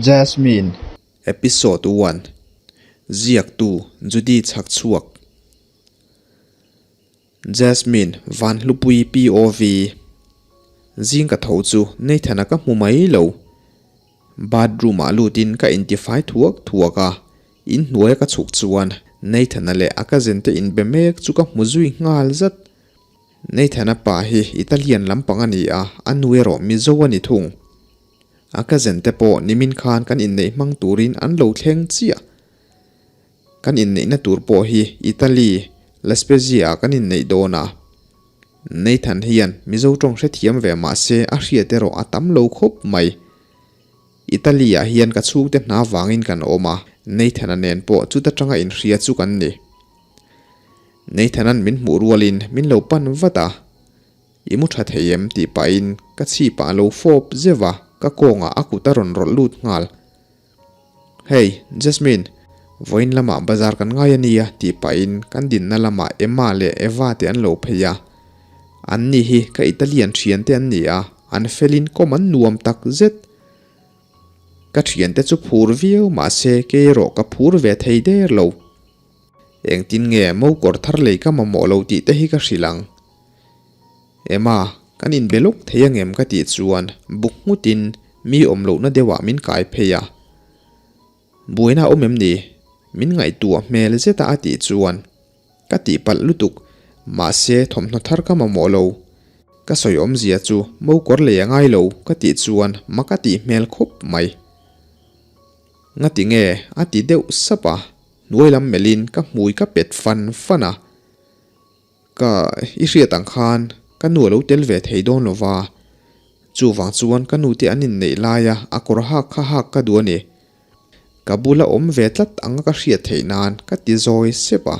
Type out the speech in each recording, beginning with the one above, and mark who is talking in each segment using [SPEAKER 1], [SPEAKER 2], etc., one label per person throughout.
[SPEAKER 1] Jasmine. Episode 1 Ziaktu Judy Chhakchhuak Jasmine Vanhlupui POV Zing ka tho chu Nathan-a ka hmu mai lo. Bathroom ah lutin ka intifai thuak thuak a, inhnuaia ka chhuk chuan Nathan-a leh a cousin te inbe mek chu ka hmu zui nghal zat. Nathan-a pa hi Italian lampang a ni a, a nu erawh Mizo a ni thung. A cousin te pawh nimin khan kan inneih hmang turin an lo thleng chiah. Kan inneihna tur pawh hi Italy, La Spezia ah kan inneih dawn a. Nathan hian Mizo tawng hrethiam ve mah se a hriat erawh a tam lo khawp mai. Italy ah hian ka chhungte hna vangin kan awm a, Nathan-a nen pawh chuta tanga inhria chu kan ni. Nathan-a'n min hmuh rualin min lo pan vat a, I mu tha thei em? tih pahin ka chhipah a lo fawp zeuh a, ka kawngah a kut a rawn rawlh lut nghal. Hey, Jasmine, vawiin lamah bazar kan ngai a nia tih pahin kan dinna lamah Emma leh Eva te an lo phei a. An ni hi ka Italian thiante an ni a, an felin kawm an nuam tak zet. Ka thiante chu phur viau mahse kei erawh ka phur ve thei der lo. Engtin nge mo kawr thar lei ka mamawh lo tih te hi ka hrilh ang. Emma, kan inbe lawk thei angem ka tih chuan buk nghutin mi awm lohna deuhah min kai phei a. Buaina a awm em ni? Min ngaihtuah hmel zeta a tih chuan ka tihpalh lutuk, mahse thawmhnaw thar ka mamawh lo. Ka sawi awmzia chu mo kawr lei a ngai lo ka tih chuan mak a tih hmel khawp mai. Ngati nge? a ti deuh sap a, hnuai lam melhin ka hmui ka pet fan fan a. Ka i hriat ang khan ka nu a lo tel ve thei dawn lo va, chuvang chuan ka nu te an inneih laia a kawr hak kha hak ka duh a ni. Ka bula awm ve tlat anga ka hriat theih nan ka ti zawi sep a.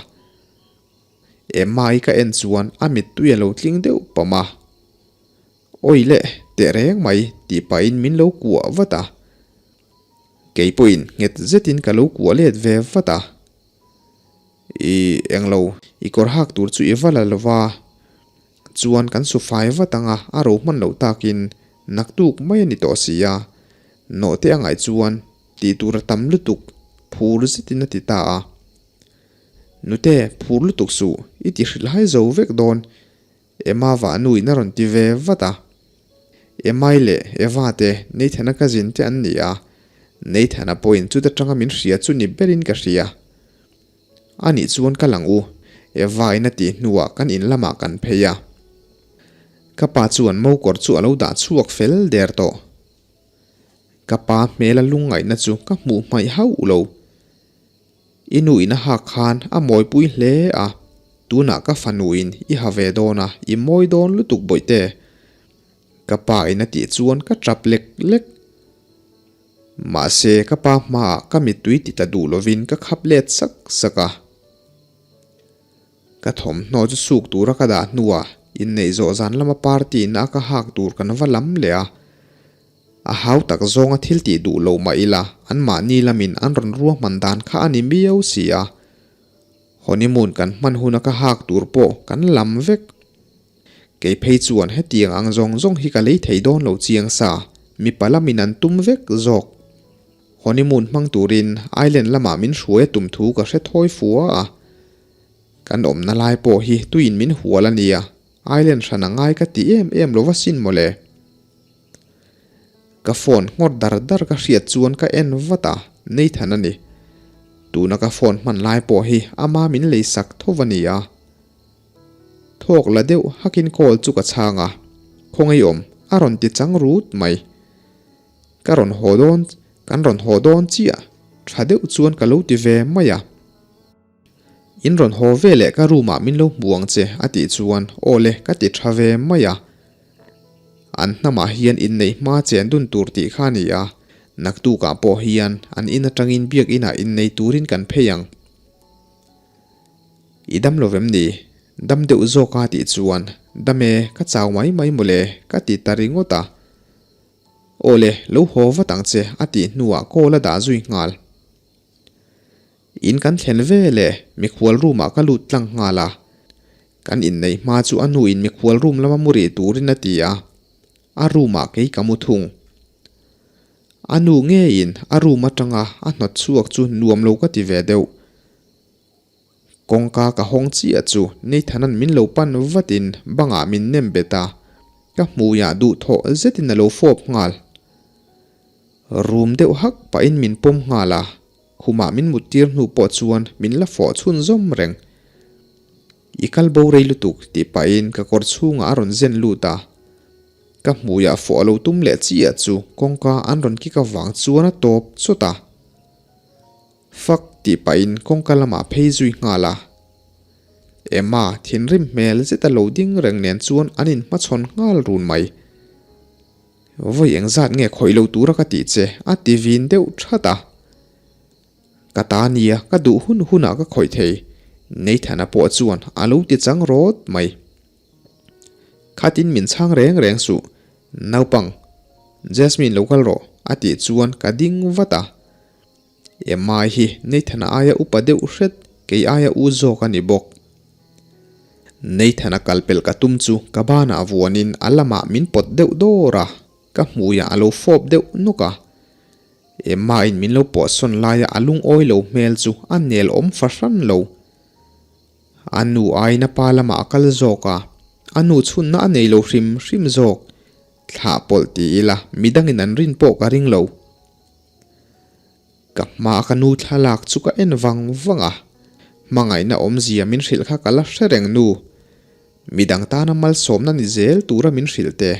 [SPEAKER 1] Emma-i ka en chuan a mittui a lo tling deuh pam a. Awi le, teh reng mai tih pahin min lo kuah vat a. Kei pawhin nghet zetin ka lo kuah let ve vat a. I englo, i kawr hak tur chu i va la lova, chuan kan su fai vat anga a ro hman loh takin naktuk mai a ni tawh si a, nawhte a ngaih chuan tih tur a tam lutuk phur zetin a ti ta a. Nute, phur lutuk suh, i ti hrilhai zo vek dawn, Emma vah nuin a rawn ti ve vat a. Emai leh Eva te Nathan-a cousin te an ni a, Nathan-a pawhin chuta tanga min hria chu ni berin ka hria. A nih chuan ka lang u, Eva-in a tih hnuah kan in lamah kan phei a. Ka pa chuan mo kawr chu a lo dah chhuak fel der tawh. Ka pa hmela lungngaihna chu ka hmuh hmaih hauh lo. I nu in a hak khan a mawipui hle a, tunah ka fanu in i ha ve dawn a, i mawi dawn lutuk bawihte. Ka pa in a tih chuan ka tap lek lek. Mahse ka pa hmaah ka mittui ti tla duh lovin ka khap let sak sak a. Ka thawmhnaw chu suk tura ka dah hnuah inneih zawh zan lama party in a ka hak tur kan va lam leh a. A hau tak zawnga thil tih duh lo mah ila anmahni lamin an rawn ruahman dan kha a ni miau si a. Honeymoon kan hman huna ka hak tur pawh kan lam vek. Kei phei chuan hetiang ang zawng zawng hi ka lei thei dawn lo chiang sa, mipa lamin an tum vek zawk. Honeymoon hmang turin island lamah min hruai a tum thu ka hre thawi fua a. Kan awmna lai pawh hi tuiin min hual a nia, island hran a ngai ka ti em em lo va sin mawle. Ka phone nghawr dar dar ka hriat chuan ka en vat a, Nathan a ni. Tuna ka phone hman lai pawh hi ama min lei sak tho va nia. Thawk la deuh hakin call chu ka chhang a, Khawngaih awm a rawn ti chang rut mai. Ka rawn haw dawn, kan rawn haw dawn chiah, tha deuh chuan ka lo ti ve mai a. In rawn haw ve leh ka room ah min lo hmu ang che a tih chuan aw le ka ti tha ve mai a. An hnamah hian inneih hma chen dun tur tih kha a ni a, naktukah pawh hian an in atangin biakinah innei turin kan phei ang. I dam lo vem ni? Dam deuh zawk a tih chuan, Dam e, ka chau mai mai mawle, ka ti ta ringawt a. Aw le, lo haw vat ang che, a tih hnuah call a dah zui nghal. In kan thlen ve le, mikhual room ah ka lut tlang nghal a. Kan inneih hma chu a nuin mikhual room lama mu rih turin a ti a, a room ah kei ka mu thung. A nu ngeiin a room atanga a hnawt chhuak chu nuam lo ka ti ve deuh. Kawngka ka hawng chiah chu Nathan-a'n min lo pan vatin bangah min nem bet a, ka hmuiah duhthawh zetin a lo fawp nghal. Rum deuh hak pahin min pawm nghal a, khumah min muttir hnu pawh chuan min la fawh chhunzawm reng. I kal bo rei lutuk tih pahin ka kawr chhungah a rawn zen lut a, ka hmuiah fawh a lo tum leh chiah chu kawngka an rawn kik avang chuan a tawp chawt a. Fak tih pahin kawngka lamah phei zui nghal a. Emma thinrim hmel zeta lo ding reng nen chuan an inhmachhawn nghal run mai. Vawi engzat nge khawih lo tura ka tih che a ti vin deuh that a. Ka ta nia ka duh hun hunah ka khawih thei Nathan-a pawh chuan a lo ti chang rawt mai. Khatin min chhang reng reng suh naupang Jasmine lo kal rawh a tih chuan ka ding vat a. Emma hi Nathan-a aia upa deuh hret, kei aia u zawk a ni bawk. Nathan-a kal pelh ka tum chu ka banah vuanin a lamah min pawt deuh dawr a, ka hmuiah a lo fawp deuh nawk a. Emma-in min lo pawhsawn laia a lungawi lo hmel chu a nel awm fahran lo. A nu aiin a pa lamah a kal zawk a, a nu chhunna a nei lo hrim hrim zawk. Thlah pawlh ti ila midangin an rin pawh ka ring lo. Ka hmaa ka nu thlalak chu ka en vang vang a, hmangaihna awmzia min hrilh kha ka la hre reng nu. Midang tana malsawmna ni zel tura min hrilh te.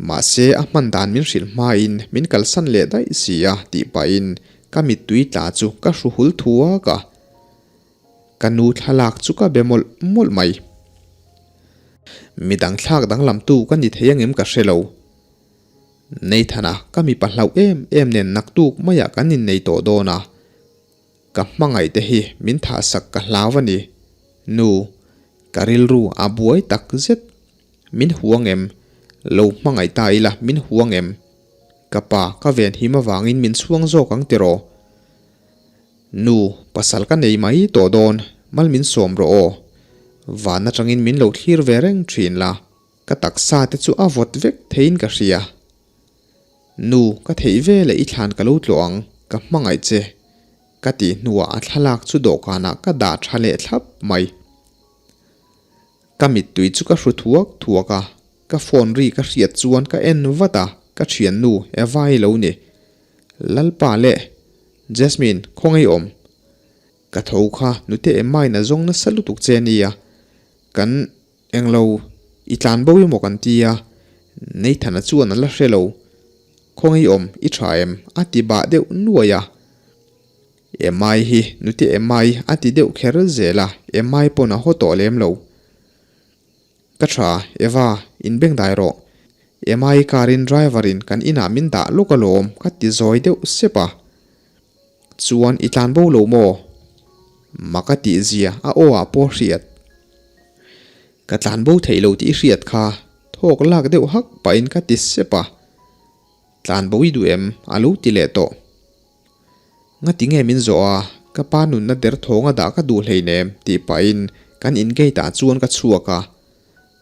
[SPEAKER 1] Mahse a hman dan min hrilh hmain min kalsan leh daih si a tih pahin ka mittui tla chu ka hru hul thuak a. Ka nu thlalak chu ka be mawlh mawlh mai. Midang thlak danglamtu ka ni thei angem ka hre lo. Nathan-a ka mipa hlauh em em nen naktuk maiah kan innei tawh dawn a, ka hmangaih te hi min thahsak ka hlau a ni. Nu, ka rilru a buai tak zet. Min huang em? Lo hmangaih ta ila min huang em? Ka pa ka venhim avangin min chhuang zawk ang tiraw? Nu, pasal ka nei mai tawh dawn, mal min sawm rawh aw. Van atangin min lo thlir ve reng thin la. Ka taksa te chu a vawt vek theiin ka hria. Nu, ka theih ve leh i thlan ka lo tlawh ang, ka hmangaih che. Ka tih hnuah a thlalak chu dawhkanah ka dah tha leh thlap mai. Ka mittui chu ka hru thuak thuak a, ka phone ri ka hriat chuan ka en vat a, ka thiannu Eva-i lo ni. Lalpa leh Jasmine, khawngaih awm. Ka tho kha nute Emma-in a zawng nasa lutuk che ania, kan Englo, i tlan bo emaw kan ti a, Nathan-a chuan a la hre lo. Khawngaih awm, i tha em? a ti bah deuh nuai a. Emai hi nute Emai a ti deuh kher zel a, Emai pawn a haw tawh lem lo. Ka tha, Eva, inbengdai rawh. Emai car-in driver-in kan inah min dah lawk alawm ka ti zawi deuh sep a. Chuan i tlan bo lo maw? Mak a tih zia a aw ah pawh hriat. Ka tlan bo theih lo tih i hriat kha thawk lak deuh hak pahin ka ti sep a. Tlan bo i duh em? A lo ti leh tawh. Ngati nge min zawh a, ka pa nunna der thawng a dah ka duh hleinem tih pahin kan in gate ah chuan ka chhuak a.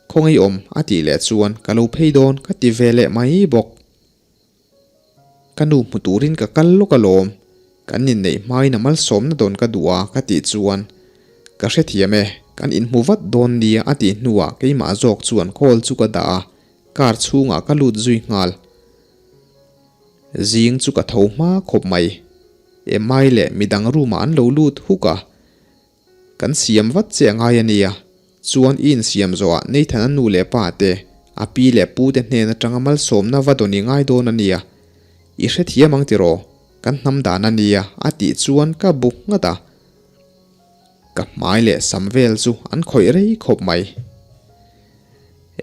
[SPEAKER 1] Khawngaih awm a tih leh chuan ka lo phei dawn ka ti ve leh mai bawk. Ka nu hmu turin ka kal lawk alawm, kan inneih hmain a malsawmna dawn ka duh a ka tih chuan ka hrethiam e, kan inhmu vat dawn nia a tih hnuah keimah zawk chuan call chu ka dah a, car chhungah ka lut zui nghal. Zing chu ka tho hma khawp mai, Emai leh midang room ah an lo lut huk a, Kan siam vat che a ngai a nia. Chuan i insiam zawhah Nathan-a nu leh pa te, a pi leh pu te hnen atanga malsawmna va dawn i ngai dawn a nia. I hrethiam ang tiraw? Kan hnam dan a nia a tih chuan ka bu nghat a. Ka hmai leh sam vel chu an khawih rei khawp mai.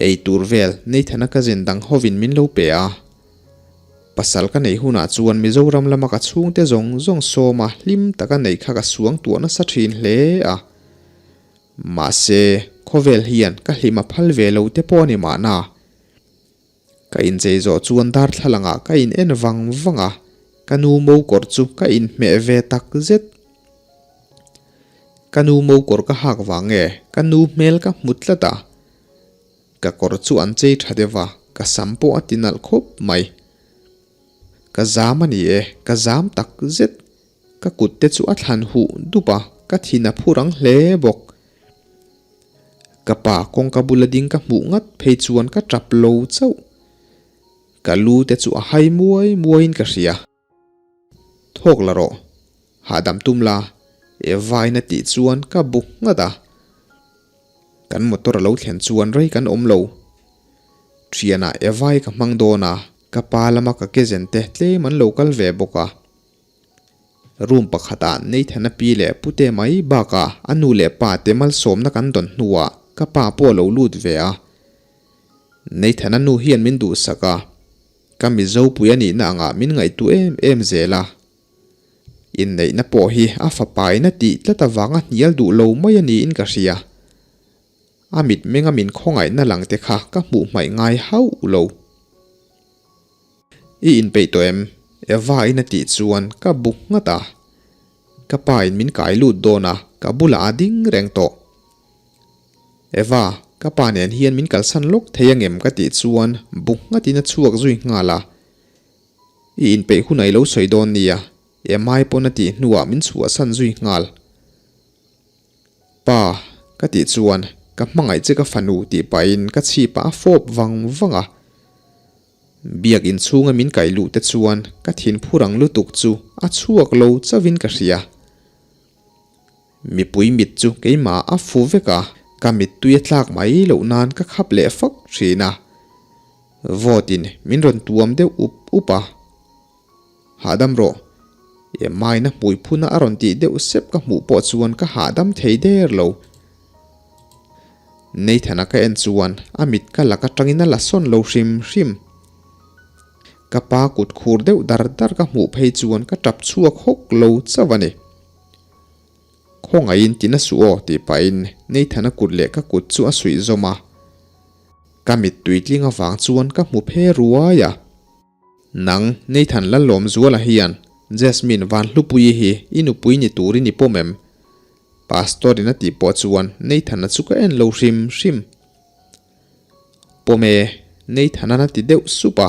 [SPEAKER 1] Ei tur vel Nathan-a cousin dang hovin min lo pe a. Pasal ka neih hunah chuan Mizoram lama ka chhungte zawng zawng sawma hlim taka neih kha ka suang tuah nasa thin hle a. Mahse, khawvel hian ka hlim a phal ve lo te pawh a ni mahna. Ka inchei zawh chuan darthlalangah ka in en vang vang a, ka nu mo kawr chu ka inhmeh ve tak zet. Ka nu mo kawr ka hak vang nge ka nu hmel ka hmu tlat a. Ka kawr chu an chei tha deuh a, ka sam pawh a ti nalh khawp mai. Ka zam a ni e, ka zam tak zet. Ka kut te chu a thlan huh dup a, ka thin a phu rang hle bawk. Ka pa kawngka bula ding ka hmuh ngat phei chuan ka tap lo chauh. Ka lu te chu a hai muai muaiin ka hria. Thawk la rawh, hahdam tum la, Evain a tih chuan ka bu nghat a. Kan motor a lo thlen chuan rei kan awm lo. Thianah Evai ka hmang dawn a, ka pa lama ka ke zen te tlem an lo kal ve bawk a. Room pakhatah Nathan-a pi leh pute mai bakah a nu leh pa te malsawmna kan dawn hnuah ka pa pawh a lo lut ve a. Nathan-a nu hian min duhsak a. Ka Mizo pui a nihna angah min ngaihtuah em em zel a. Inneihna pawh hi a fapa in a tih tlat avanga hnial duh lo mai a niin ka hria. A mitmenga min khawngaihna lang te kha ka hmuh hmaih ngai hauh lo. I inpeih tawh em? Eva in a tih chuan ka bu nghat a. Ka pa in min kai lut dawn a, ka bulah a ding reng tawh. Eva, ka pa nen hian min kalsan lawk thei angem ka tih chuan bu nghatin a chhuak zui nghal a. I inpeih hunah i lo sawi dawn nia, Emai pawn a tih hnuah min chhuahsan zui nghal. Pa, ka tih chuan ka hmangaih che ka fanu tih pahin ka chhipah a fawp vang vang a. Biak inchhunga min kaih luh te chuan ka thinphur ang lutuk chu a chhuak lo chauhin ka hria. Mipui mit chu keimah a fu vek a, ka mittui a tlak mai loh nan ka khap leh fak thin a. Vawtin min rawn tuam deuh up up a. Hahdam rawh. Emmaina hmui phuna a rawn tih deuh sep ka hmuh pawh chuan ka hahdam thei der lo. Nathan-a ka en chuan a mit ka lak atangin a la sawn lo hrim hrim. Ka pa kut khur deuh dar dar ka hmuh phei chuan ka tap chhuak hawk lo chauh a ni. Khawngaihin ti na suh aw tih pahin Nathan-a kut leh ka kut chu a suih zawm a. Ka mittui tling avang chuan ka hmu phe ruai a. Nang, Nathan Lallawmzuala hian Jasmine Vanhlupuii hi i nupui ni turin i pawm em? Pastor in a tih pawh chuan Nathan-a chu ka en lo hrim hrim. Pawm e, Nathan-an a ti deuh sup a.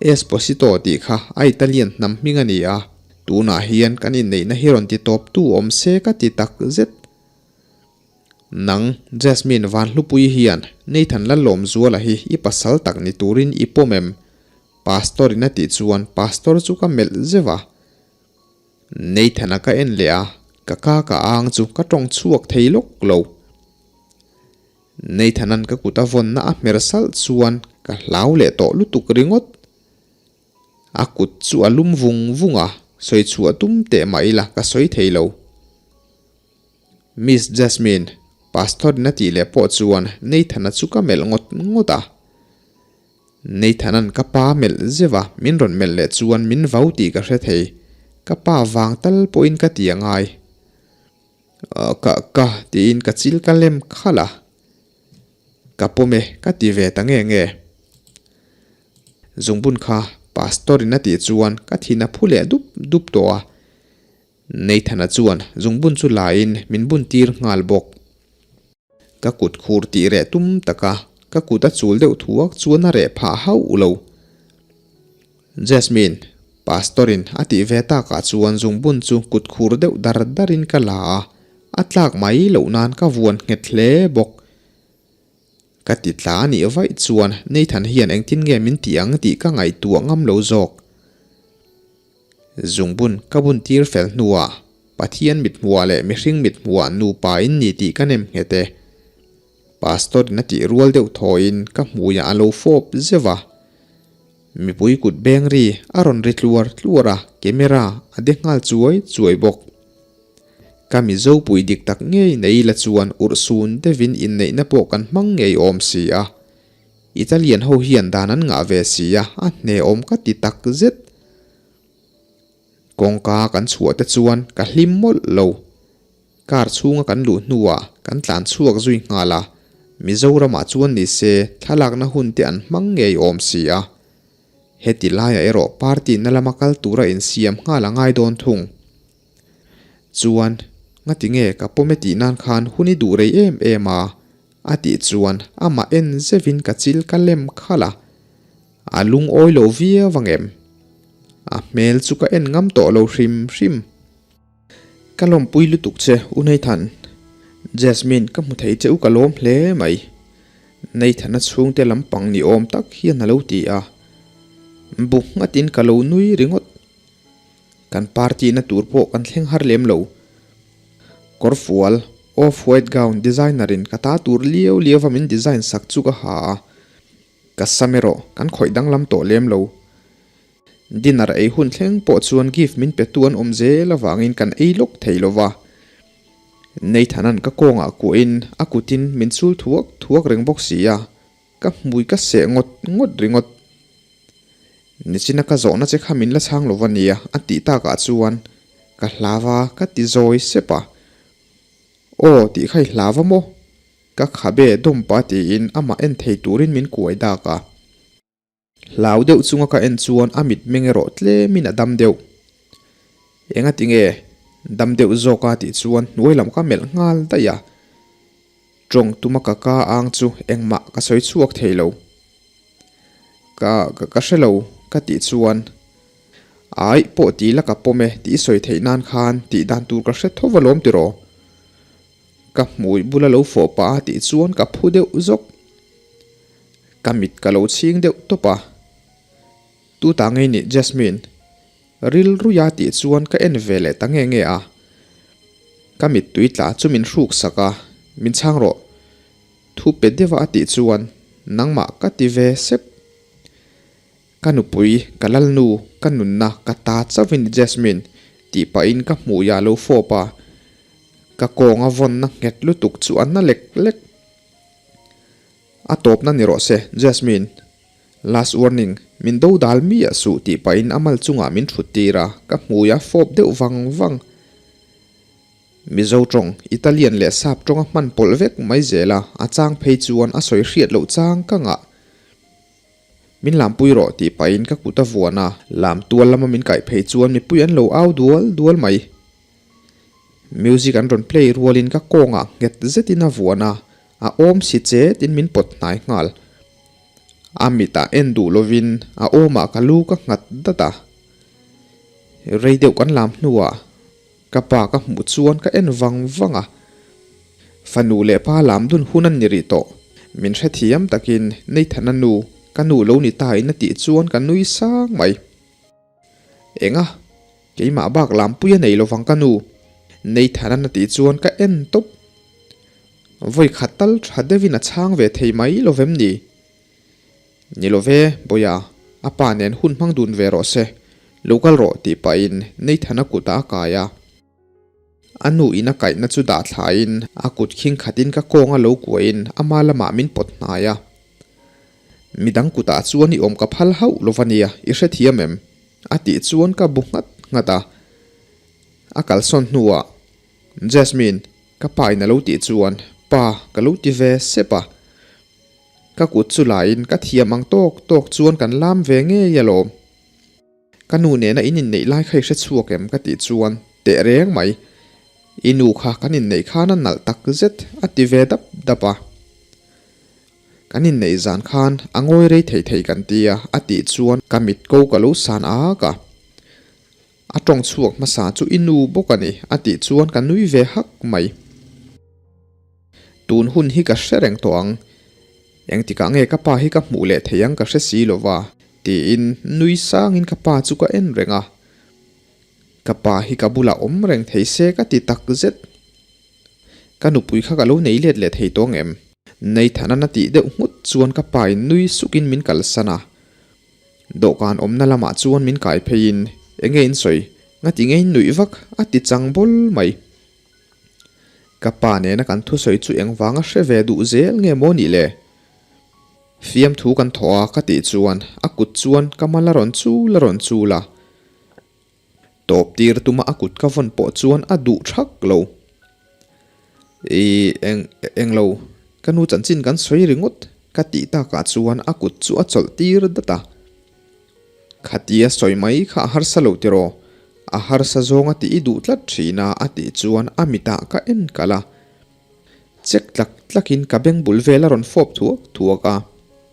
[SPEAKER 1] Esposito tih kha a Italian hnam hming a ni a, tunah hian kan inneihna hi rawn ti tawp tu awm se ka ti tak zet. Nang, Jasmine Vanhlupuii hian Nathan Lallawmzuala hi i pasal tak ni turin i pawm em? Pastor in a tih chuan Pastor chu ka melh zeuh a. Nathan-a ka en leh a, ka ka ka ang chu ka tawng chhuak thei lawk lo. Nathan-a'n ka kut a vawnna a hmer salh chuan ka hlau leh tawh lutuk ringawt. A kut chu a lum vung vung a, sawi chhuah tum teh mah ila ka sawi thei lo. Miss Jasmine, Pastor in a tih leh pawh chuan Nathan-a chu ka melh ngawt ngawt a. Nathan-a'n ka pa melh zeuh a, min rawn melh leh chuan min vau tih ka hre thei. Ka pa vang tal pawhin ka ti a ngai. Ka, ka, tiin ka chil ka lem khalh a. Ka pawm e, ka ti ve ta nge nge. Zungbun kha Pastor in a tih chuan ka thin a phu leh dup dup tawh a. Nathan-a chuan zungbun chu laiin min bun tir nghal bawk. Ka kut khur tih reh tum taka ka kut a chul deuh thuak chuan a reh phah hauh lo. Jasmine, Pastor-in a tih ve takah chuan zungbun chu kut khur deuh dar darin ka la a, a tlak mai loh nan ka vuan nghet hle bawk. Ka ti tla a nih vaih chuan Nathan hian engtin nge min ti ang tih ka ngaihtuah ngam lo zawk. Zungbun ka bun tir fel hnuah Pathian mithmuah leh mihring mithmuah nupa in ni tih ka nem nghet e. Pastor in a tih rual deuh thawiin ka hmuiah a lo fawp zeuh a. Mipui kut beng ri a rawn ri tluar tluar a, camera a de nghal chuai chuai bawk. Ka Mizo pui dik tak ngei nei la chuan urhsun deuhin inneihna pawh kan hmang ngei awm si a. Italian ho hian dan an ngah ve si a, a hneawm ka ti tak zet. Kawngka kan chhuah te chuan ka hlim mawlh lo. Car chhunga kan luh hnuah kan tlan chhuak zui nghal a, Mizoramah chuan ni se thlalakna hun te an hmang ngei awm si a. Heti laiah erawh party na lama kal tura insiam nghal a ngai dawn thung. Chuan, ngati nge ka pawm e tih nan khan hun i duh rei em em a? A tih chuan amah en zeuhin ka chil ka lem khalh a, a lungawi lo viau ang em? A hmel chu ka en ngam tawh lo hrim hrim. Ka lawmpui lutuk che U Nathan. Jasmine ka hmu thei che u ka lawm hle mai. Nathan-a chhungte lampang ni awm tak hian a lo ti a. Bu nghatin ka lo nui ringawt. Kan party na tur pawh kan thleng har lem lo. Kawrfual, off white gown designer in ka ta tur liau liau va min design sak chu ka ha a. Ka sam erawh kan khawih danglam tawh lem lo. Dinner ei hun thleng pawh chuan gift min petu an awm zel avangin kan ei lawk thei lo va. Nathan-a'n ka kawngah kuahin a kutin min chul thuak thuak reng bawk si a, ka hmui ka seh ngawt ngawt ringawt. Nichina ka zawhna che kha min la chhang lo va nia a tih takah chuan ka hlau a ka ti zawi sep a. Aw tih kha i hlau a maw? Ka khabe dawmpa tiin amah en thei turin min kuai dak a. Hlau deuh chunga ka en chuan a mitmeng erawh tlemin a dam deuh. Enga tinge dam deuh zawk a tih chuan hnuai lam ka melh nghal daih a. Tawng tuma ka ka ang chu engmah ka sawi chhuak thei lo. Ka ka hre lo ka tih chuan Aih pawh ti la ka pawm e tih sawi theih nan khan tih dan tur ka hre tho va lawm tiraw. Ka hmui bula lo fawh pah a tih chuan ka phu deuh zawk. Ka mit ka lo chhing deuh tawp a. Tu ta ngei nih Jasmine? Rilruia tih chuan ka en ve leh ta nge nge a. Ka mittui tla chu min hruk sak a, min chhang rawh. Thu pe deuh a tih chuan nangmah ka ti ve sep. Ka nupui, ka lalnu, ka nunna, ka ta chauhin Jasmine tih pahin ka hmuiah a lo fawp a. Ka kawnga vawnna nghet lutuk chu a na lek lek. A tawpna ni rawh se, Jasmine. Last warning, min do dal miah suh tih pahin a mal chungah min thut tir a, ka hmui a fawp deuh vang vang. Mizo tawng, Italian leh Sap tawng a hman pawlh vek mai zel a, a chang phei chuan a sawi hriat loh chang ka ngah. Min lampui rawh tih pahin ka kut a vuan a, lam tual lama min kaih phei chuan mipui an lo au dual dual mai. Music an rawn play rualin ka kawngah nghet zetin a vuan a, a awm si chetin min pawt hnai nghal. A mitah en duh lovin a awmah ka lu ka nghat dat a. Rei deuh kan lam hnuah ka pa ka hmuh chuan ka en vang vang a. Fanu leh pa lam dun hun an ni rih tawh. Min hrethiam takin Nathan-a nu, ka nu lo ni ta in a tih chuan ka nui sang mai. Enga? Keimah bak lampui a nei lovang ka nu. Nathan-an a tih chuan ka en tawp. Vawi khat tal tha deuhin a chhang ve thei mai lovem ni? Ni love, Bawia, a pa nen hun hmang dun ve rawh se. Lo kal rawh tih pahin Nathan-a kutah a kai a. A nu in a kaihna chu dah thlain a kut khing khatin ka kawnga lo kuahin ama lamah min pawt hnai a. Midang kutah chuan i awm ka phal hauh lo va nia, i hrethiam em? A tih chuan ka bu nghat nghat a. A kalsawn hnuah, Jasmine, ka pa in a lo tih chuan, Pa, ka lo ti ve sep a. Ka kut chu lain ka thiam ang tawk tawk chuan kan lam ve ngei alawm. Ka nu nena in inneih lai kha i hre chhuak em ka tih chuan teh reng mai. I nu kha kan inneih khan a nalh tak zet a ti ve dap dap a. Kan inneih zan khan a ngawi rei thei thei kan ti a a tih chuan ka mit ko ka lo san ak a. A tawng chhuak hmasa chu i nu bawk a ni a tih chuan ka nui ve hak mai. Tun hun hi ka hre reng tawh ang. Engtikah nge ka pa hi ka hmuh leh thei ang ka hre si lova tiin nui sangin ka pa chu ka en reng a. Ka pa hi ka bulah awm reng thei se ka ti tak zet. Ka nupui kha ka lo nei let leh thei tawng em? Nathan-an a tih deuh nghut chuan ka pa in nui sukin min kalsan a. Dawhkan awmna lamah chuan min kai pheiin enge in sawi ngati nge in nuih vak a ti chang bawl mai. Ka pa nena kan thusawi chu engvanga hre ve duh zel nge maw nih le? Fiamthu kan thawh a ka tih chuan a kut chuan ka mal a rawn chul a rawn chul a. Tawp tir tuma a kut ka vawn pawh chuan a duh thak lo. Ih eng eng lo ka nu chanchin kan sawi ringawt ka tih takah chuan a kut chu a chawlh tir dat a. Khatia sawi mai kha a harsa lo tiraw? A harsa zawng a tih i duh tlat thin a a tih chuan a mitah ka en kalh a. Chek tlak tlakin ka beng bul vel a rawn fawp thuak thuak a,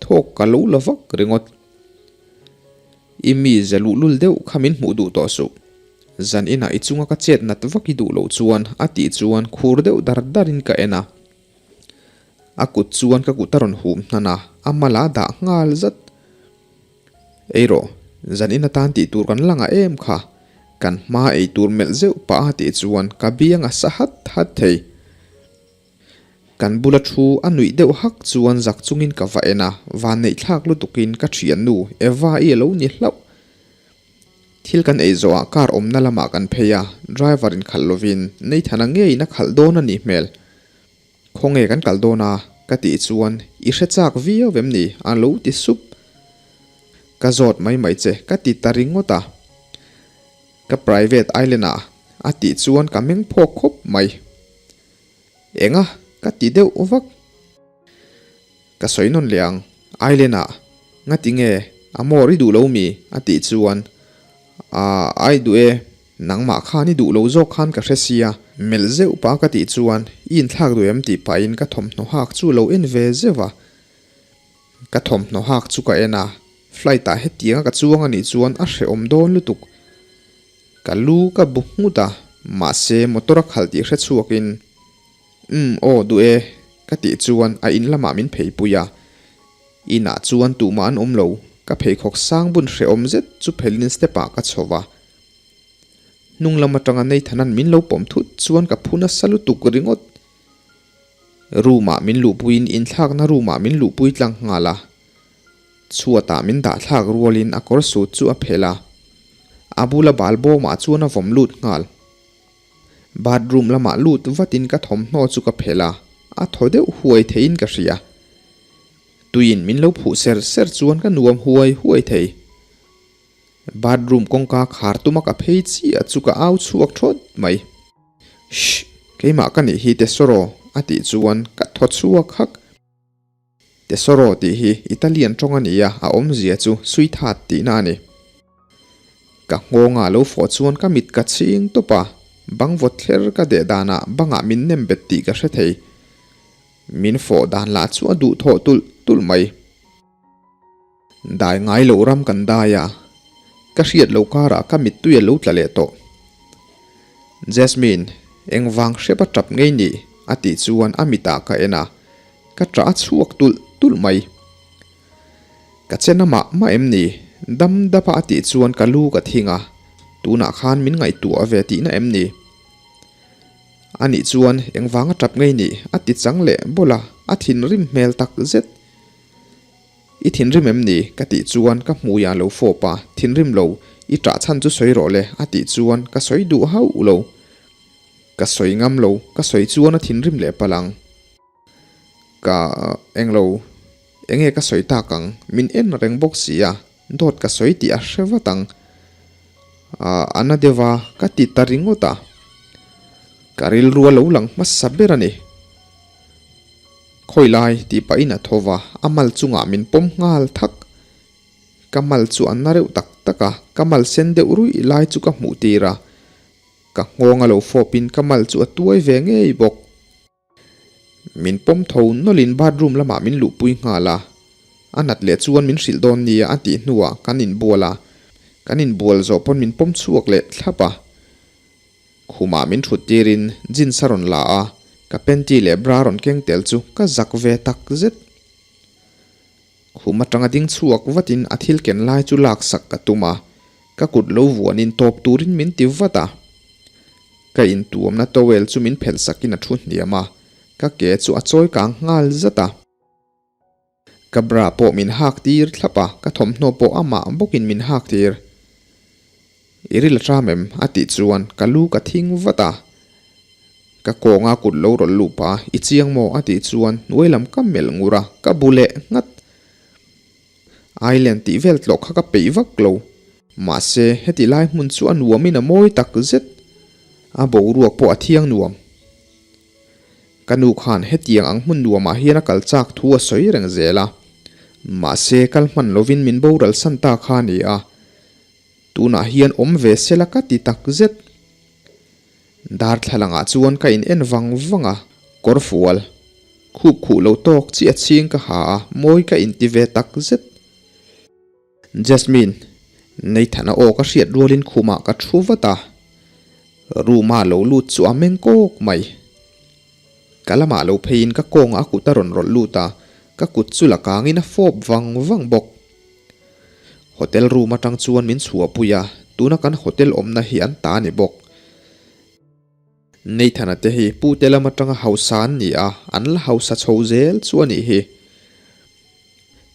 [SPEAKER 1] thawk ka lo la vak ringawt. I mi ze luhlul deuh kha min hmuh duh tawh suh. Zan inah i chunga ka chet nat vak i duh loh chuan a tih chuan khur deuh dar darin ka en a. A kut chuan ka kut a rawn hum hnan a, a mal a dah nghal zat. Ei rawh, zan in atan tih tur kan la ngah em kha, kan hma ei tur melh zeuh pah a tih chuan ka biang a sa hat hat thei. Kan bula thu a nuih deuh hak chuan zak chungin ka va en a, van neih thlak lutukin ka thiannu Eva i a lo ni hlauh. Thil kan ei zawhah car awmna lamah kan phei a, driver in khalh lovin Nathan-a ngeiin a khalh dawn a nih hmel. Khawnge kan kal dawn a? ka tih chuan I hre chak viau em ni? a lo ti sup. Ka zawt mai mai che ka ti ta ringawt a. Ka private island ah a tih chuan ka meng phawk khawp mai. Enga? ka ti deuh vak. Ka sawi nawn leh ang, Island ah ngati nge a mawr i duh lo mi? a tih chuan Aah ai duh e, nangmah khan i duh lo zawk khan ka hre sia, melh zeuh pah ka tih chuan i inthlak duh em tih pahin ka thawmhnaw hak chu lo en ve zeuh a. Ka thawmhnaw hak chu ka en a, flight ah hetianga ka chuang a nih chuan a hrehawm dawn lutuk. Ka lu ka bu nghut a, mahse motor a khalh tih hre chhuakin Umm aw duh e ka tih chuan a in lamah min pheipui a, inah chuan tumah an awm lo, ka pheikhawk sang bun hrehawm zet chu phelin step ah ka chho va. Hnung lam atanga Nathan-a'n min lo pawm thut chuan ka phu nasa lutuk ringawt. Room ah min luhpuiin inthlakna room ah min luhpui tlang nghal a. Chhuatah min dah thlak rualin a kawr sut chu a phelh a, a bula bal bawmah chuan a vawm lut nghal. Bathroom lamah lut vatin ka thawmhnaw chu ka phelh a, a thaw deuh huai theiin ka hria. Tuiin min lo phuh ser ser chuan ka nuam huai huai thei. Bathroom kawngka khar tuma ka phei chiah chu ka au chhuak thawt mai. Shh! Keimah ka nih hi Tesoro a tih chuan ka thaw chhuak hak. Tesoro tih hi Italian tawng a ni a, a awmzia chu sweetheart tihna a ni. Ka nghawngah lo fawh chuan ka mit ka chhing tawp a, bang vawt thler ka deh danah bangah min nem bet tih ka hre thei. Min fawh dan lah chu a duhthawh tulh tulh mai. Dai ngai loh ram kan dai a, ka hriat loh karah ka mittui a lo tla leh tawh. Jasmine, engvang hrep a tap ngei ni? a tih chuan a mitah ka en a, ka tah a chhuak tulh tulh mai. Ka che na mah mah em ni? Dam dap a a tih chuan ka lu ka thing a, tunah khan min ngaihtuah ve tihna em ni? Anih chuan engvang a tap ngei ni? a ti chang leh bawlh a, a thinrim hmel tak zet. I thinrim em ni? ka tih chuan ka hmui a lo fawp a, thinrim lo, i ṭah chhan chu sawi rawh le a tih chuan ka sawi duh hauh lo. Ka sawi ngam lo, ka sawi chuan a thinrim leh palh ang. Ka eng lo, enge ka sawi tak ang, min en reng bawk si a, dawt ka sawi tih a hre vat ang. A na deuh a, ka ti ta ringawt a. Ka rilru a lo lang hmasa ber a ni. Khawi lai tih pahin a tho va, a mal chungah min pawm nghal thak. Ka mal chu a na reuh tak tak a, ka mal sen deuh ruih lai chu ka hmuh tir a. Ka nghawng a lo fawpin ka mal chu a tuai ve ngei bawk. Min pawm tho nawlhin bathroom lamah min luhpui nghal a. A nat leh chuan min hrilh dawn nia a tih hnuah kan inbual a, kan inbual zawh pawn min pawm chhuak leh thlap a. Khumah min thut tirin jeans a rawn la a, ka panty leh bra rawn keng tel chu ka zak ve tak zet. Khum atanga ding chhuak vatin a thil ken lai chu laksak ka tum a, ka kut lo vuanin tawp turin min ti vat a. Ka intuamna towel chu min phelh sakin a thu hniam a, ka ke chu a chawi kang nghal zat a. Ka bra pawh min hak tir thlap a, ka thawmhnaw pawh amah bawkin min hak tir. I ril a ṭam em? a tih chuan ka lu ka thing vat a. Ka kawnga kut lo rawlh luh pah a, I chiang maw? a tih chuan hnuai lam ka melh ngur a, ka bu leh nghat. Island tih vel tlawh kha ka peih vak lo. Mahse, heti lai hmun chu a nuamin a mawi tak zet. A boruak pawh a thiang nuam. Ka nu khan hetiang ang hmun nuamah hian a kal chak thu a sawi reng zel a, mahse kal hman lovin min boral san ta kha a ni a, tunah hian awm ve sela ka ti tak zet. Darthlalangah chuan ka in en vang vang a, kawr fual, khup khuh lo tawk chiah chhing ka ha a, mawi ka inti ve tak zet. Jasmine, Nathan-a aw ka hriat rualin khumah ka thu vat a, room-a lo lut chu a meng kawk mai. Ka lamah lo pheiin ka kawngah a kut a rawn rawlh lut a, ka kut chu la kangin a fawp vang vang bawk. Hotel room atang chuan min chhuahpui a, tuna kan hotel awmna hi an ta a ni bawk. Nathan-a te hi pute lam atanga hausa an ni a, an la hausa chho zel chu a nih hi.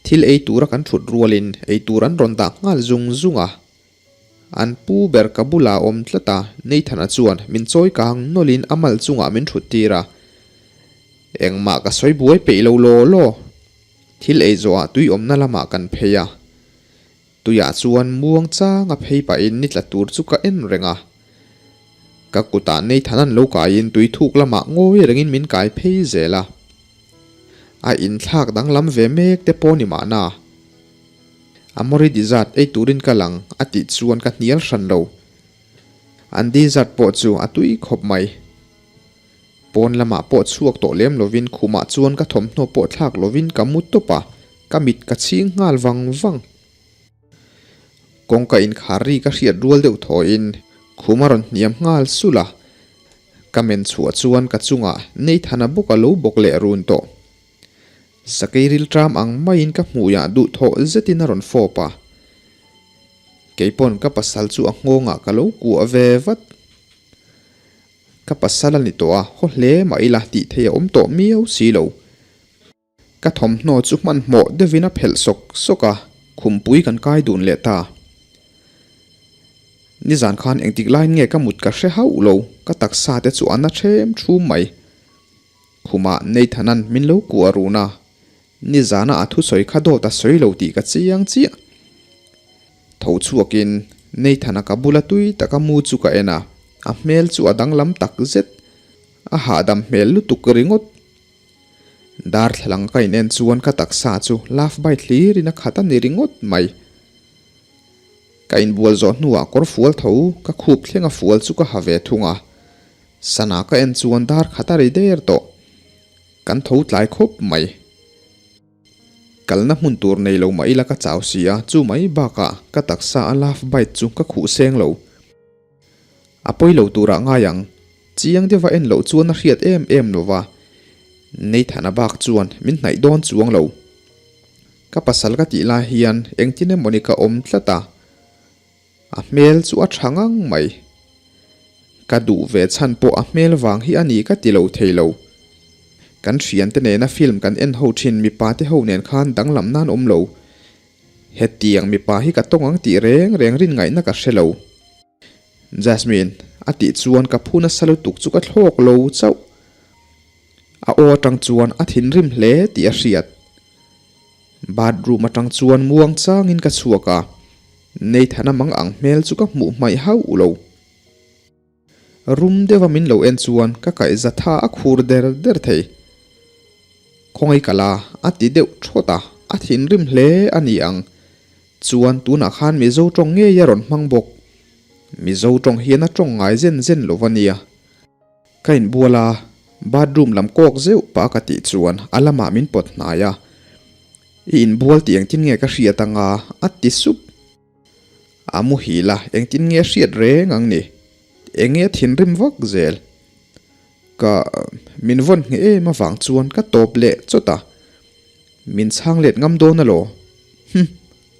[SPEAKER 1] Thil ei tura kan thut rualin ei tur an rawn dah nghal zung zung a. An pu ber ka bulah a awm tlat a, Nathan-a chuan min chawi kang nawlhin a mal chungah min thut tir a. Engmah ka sawi buai peih lo law law. Thil ei zawhah tui awmna lamah kan phei a. Tuiah chuan muang changa phei pahin ni tla tur chu ka en reng a. Ka kutah Nathan-a'n lo kaiin tui thuk lamah ngawi rengin min kai phei zel a. A inthlak danglam ve mek te pawh ni mahna. Amori dessert ei turin ka lang a tih chuan ka hnial hran lo. An dessert pawh chu a tui khawp mai. Pawn lamah pawh chhuak tawh lem lovin khumah chuan ka thawmhnaw pawh thlak lovin ka mu tawp a, ka mit ka chhing nghal vang vang. Kawngka inkhar ri ka hriat rual deuh thawiin khum a rawn hniam nghal sulh a, ka men chhuah chuan ka chungah Nathan-a bawk a lo bawk leh run tawh. Sakei rilṭam ang maiin ka hmuiah duhthawh zetin a rawn fawp a, keipawn ka pasal chu a nghawngah ka lo kuah ve vat. Ka pasal a ni tawh a, haw hle mah ila tih theih a awm tawh miau si lo. Ka thawmhnaw chu hmanhmawh deuhin a phelh sawk sawk a, khumpui kan kai dun leh ta. Nizan khan engtik laiin nge ka mut ka hre hauh lo, ka taksa te chu a na ṭhem ṭhum mai. Khumah Nathan-a'n min lo kuah run a, nizana a thusawi kha dawt a sawi lo tih ka chiang chiah. Tho chhuakin Nathan-a ka bula tui taka mu chu ka en a, a hmel chu a danglam tak zet. A hahdam hmel lutuk ringawt. Darthlalang ka in en chuan ka taksa chu love bite hlirin a khat a ni ringawt mai. Ka inbual zawh hnuah kawr fual tho ka khup thlenga fual chu ka ha ve thung a. Sana ka en chuan dar khat a ri der tawh. Kan tho tlai khawp mai. Kalna hmun tur nei lo mah ila ka chau si a, chu mai bakah ka taksa a love bite chu ka khuh seng lo. A pawi lo turah ngai ang. Chiang deuha en loh chuan a hriat em em lo va, Nathan-a bak chuan min hnaih dawn chuang lo. Ka pasal ka tih lai hian engtin emawni ka awm tlat a, a hmel chu a tha ngang mai. Ka duh ve chhan pawh a hmel vang hi a ni ka ti lo thei lo. Kan thiante nena film kan en ho thin mipa te ho nen khan danglam nan awm lo. Hetiang mipa hi ka tawng ang tih reng reng rin ngaihna ka hre lo. Jasmine, a tih chuan ka phu nasa lutuk chu ka thlawk lo chauh. A aw atang chuan a thinrim hle tih a hriat. Bathroom atang chuan muang changin ka chhuak a, Nathan-a mang ang hmel chu ka hmuh hmaih hauh lo. Rum deuha min lo en chuan ka kaihza tha a khur der der thei. Khawngaih ka la, a ti deuh thawt a, a thinrim hle a ni ang. Chuan tunah khan Mizo tawng ngei a rawn hmang bawk. Mizo tawng hian a tawng ngai zen zen lo va nia. Ka inbual a, bathroom lam kawk zeuh pah ka tih chuan a lamah min pawt hnai a. I inbual tih engtin nge ka hriat anga? a ti sup. A muhil a, engtin nge a hriat reng ang ni? Enge a thinrim vak zel? Ka min vawn ngheh em avang chuan ka tawp leh chawt a, min chhang let ngam dawn alaw? Hum!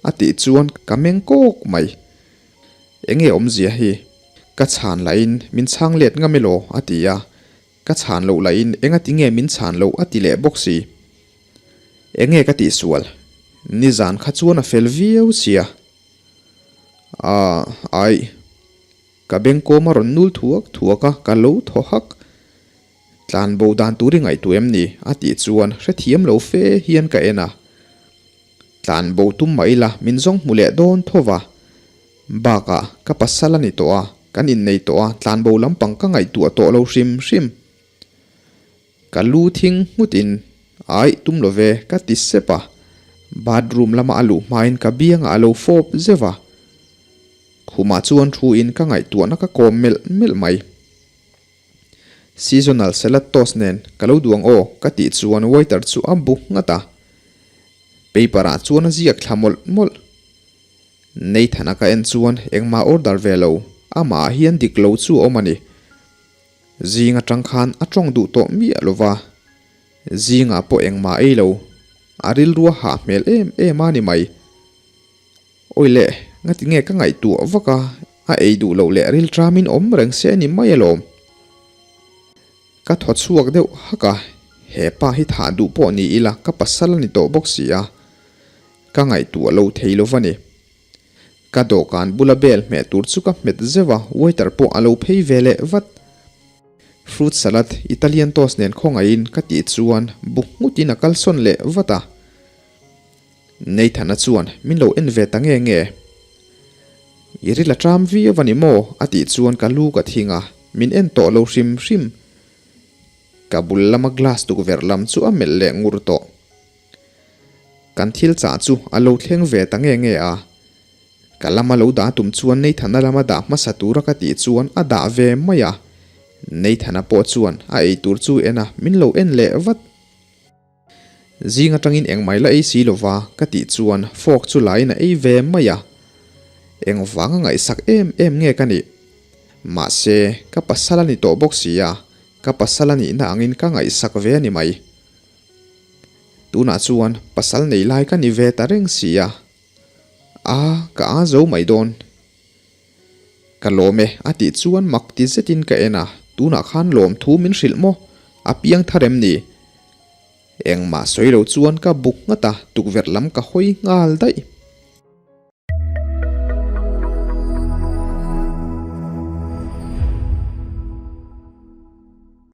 [SPEAKER 1] A tih chuan ka meng kawk mai. Enge awmzia hi? Ka chhan lahin min chhang let ngam elaw? A ti a, ka chhan loh lahin engati nge min chhan loh a ti leh bawk si. Enge ka tihsual? Nizan kha chuan a fel viau sia. Aah, aih. Ka bengkawm a rawn nul thuak thuak a, ka lo thaw hak. Tlan bo dan tur i ngaihtuah em ni? A tih chuan hrethiam lo fe hian ka en a. Tlan bo tum mah ila min zawng hmu leh dawn tho va. Bakah ka pasal a ni tawh a, kan innei tawh a, tlan bo lampang ka ngaihtuah tawh lo hrim hrim. Ka lu thing nghut in, Aih tum lo ve, ka ti sep a. Bathroom lama a luh hmain ka biangah a lo fawp zeuh a. Khumah chuan thu in ka ngaihtuahna ka kawm melh melh mai. Seasonal salad toast nen ka lo duang aw, ka tih chuan waiter chu a bu nghat a. Paper ah chuan a ziak thla mawlh mawlh. Nathan-a ka en chuan engmah order ve lo, amah ah hian dik lo chu a awm a ni. Zing atang khan a tawng duh tawh miah lo va, zingah pawh engmah ei lo, a rilru a hah hmel em em a ni mai. Awi le, ngati nge ka ngaihtuah vak a, a ei duh loh leh rilṭamin awm reng se a ni mai alawm. Ka thaw chhuak deuh hak a, he pa hi thah duh pawh ni ila ka pasal a ni tawh bawk si a, ka ngaihtuah lo thei lo va ni. Ka dawhkan bula bel hmeh tur chu ka hmet zeuh a, waiter pawh a lo phei ve leh vat. Fruit salad, Italian toast nen khawngaihin ka tih chuan bu nghutin a kalsawn leh vat a. Nathan-a chuan min lo en ve ta nge nge. I ril a ṭam viau a ni maw? a tih chuan ka lu ka thing a, min en tawh lo hrim hrim. Ka bul lama glass tukverh lam chu a melh leh ngur tawh. Kan thil chah chu a lo thleng ve ta nge nge a. Ka lama lo dah tum chuan Nathan-a lama dah hmasa tura ka tih chuan a dah ve mai a. Nathan-a pawh chuan a eitur chu en a, min lo en leh vat. Zing atangin engmai la ei si lova ka tih chuan fork chu lain a ei ve mai a, engvanga ngaihsak em em nge ka nih? Mahse, ka pasal a ni tawh bawk si a, ka pasal a nihna angin ka ngaihsak ve a ni mai. Tunah chuan pasal nei lai ka ni ve ta reng si a, a ka a zo mai dawn. Ka lawm e a tih chuan mak ti zetin ka en a, tunah khan lawm thu min hrilh maw? A piang thar em ni? Engmah sawi lo chuan ka buk nghat a, tukverh lam ka hawi nghal daih.